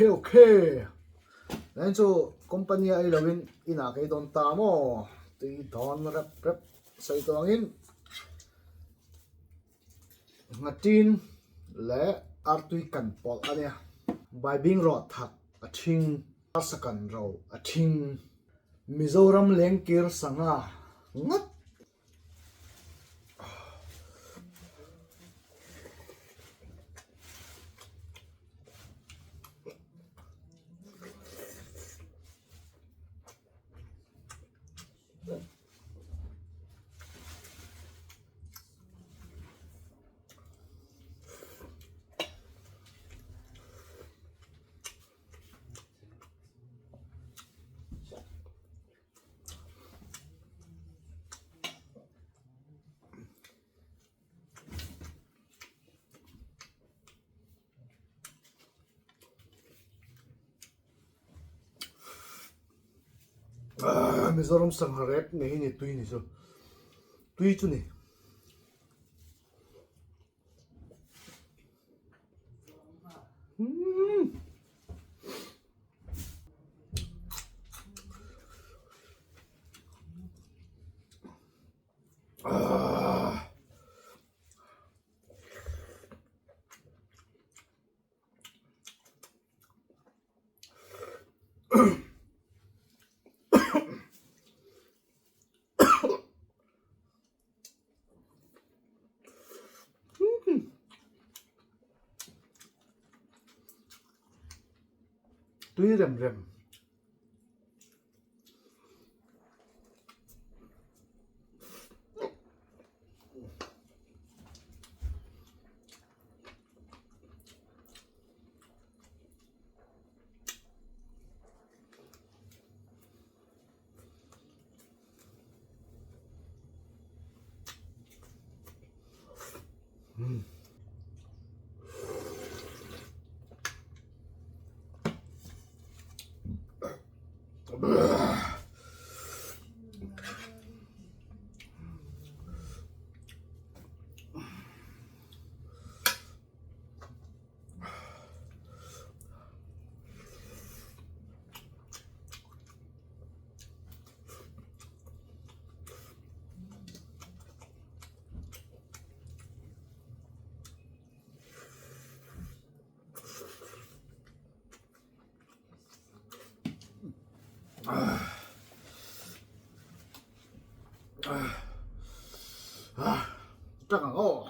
Okay. Nan chu company a ei loin inah ka ei dawn ta maw? Tui dawn rep rep sawi tawh angin nghatin leh artui kan pawlh a nia. Baibing rawh thak a thing, arsa kan ro a thing. Mizoram lengkir sangha ngat. Mizoram sangha rep ngei hi ni tui ni chu tui chu ni. Tui rem rem. Tang ang aw.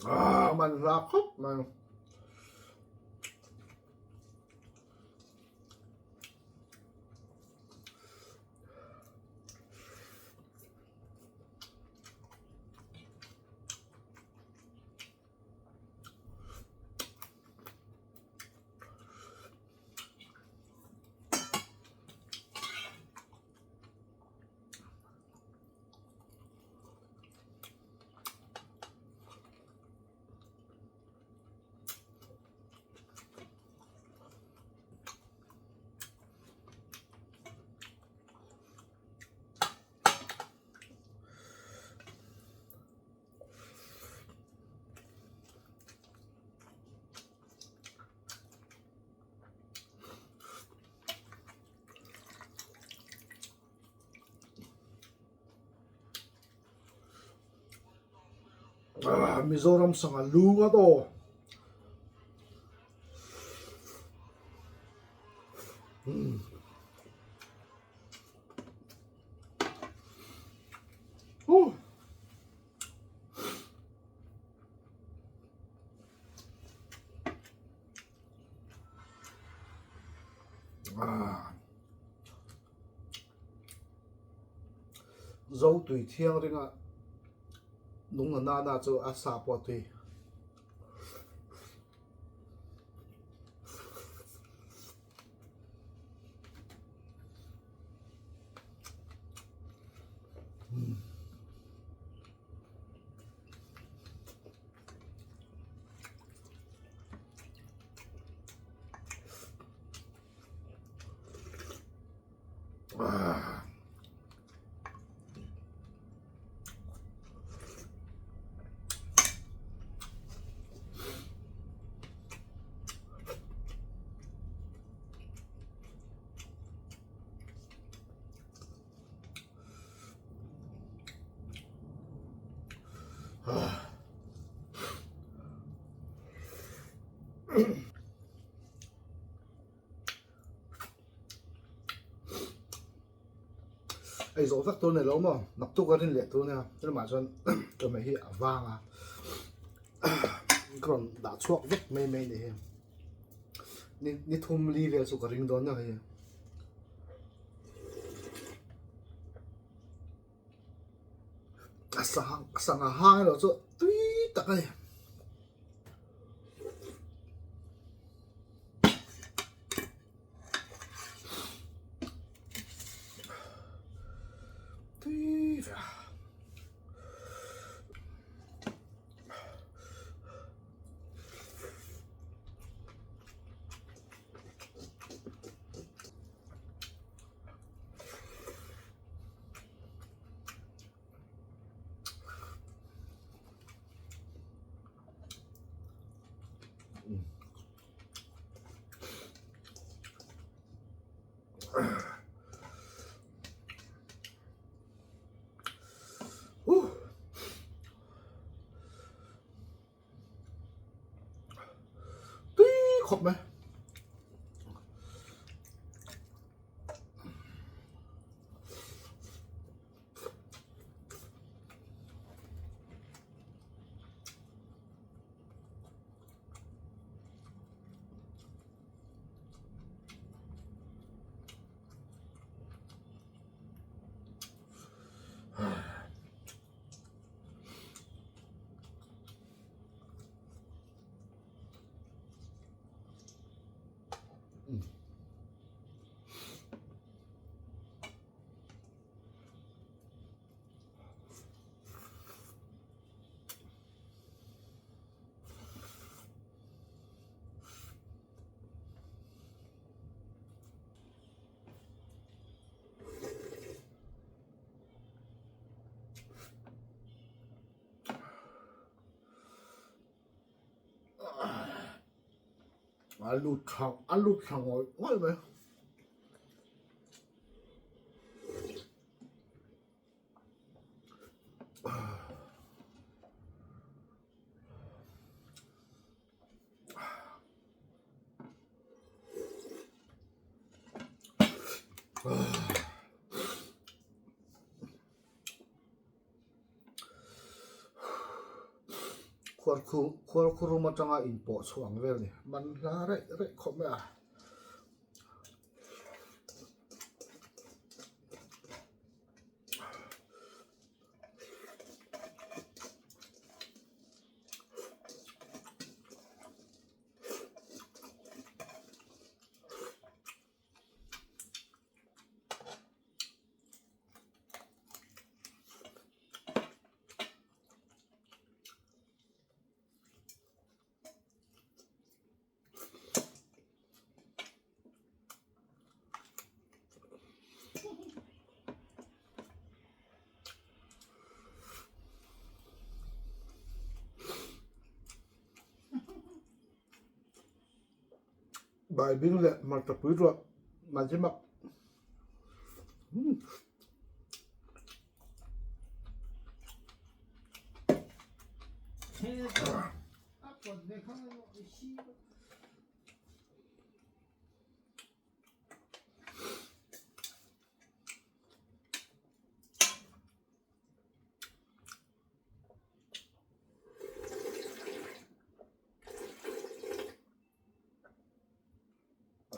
Ah, man hla khawp mai. Mizoram sangha lu ngat aw. Zo tui thiang ringa nung na nana chu a sa pawh a tui. Ei zawh vek tur ni lo maw naktuk a rin leh tur nia tlem ah chuan chawhmeh hi a vang a ka rawn dah chhuak vek mai mai ni hi ni thum li vel chu ka ring dawn nia hei. A sangha hang erawh chu tui tak a ni. Tui ve a. Tui khawp mai. A lut tha a lut tha ngawih ngawih mai. Khuarkhurum atanga inpawh chhuah ang vel a ni. Man hla raih raih khawp mai a. Baibing leh hmarcha pui ruah mazimak umm.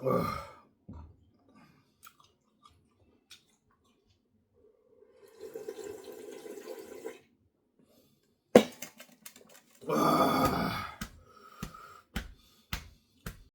Ugh.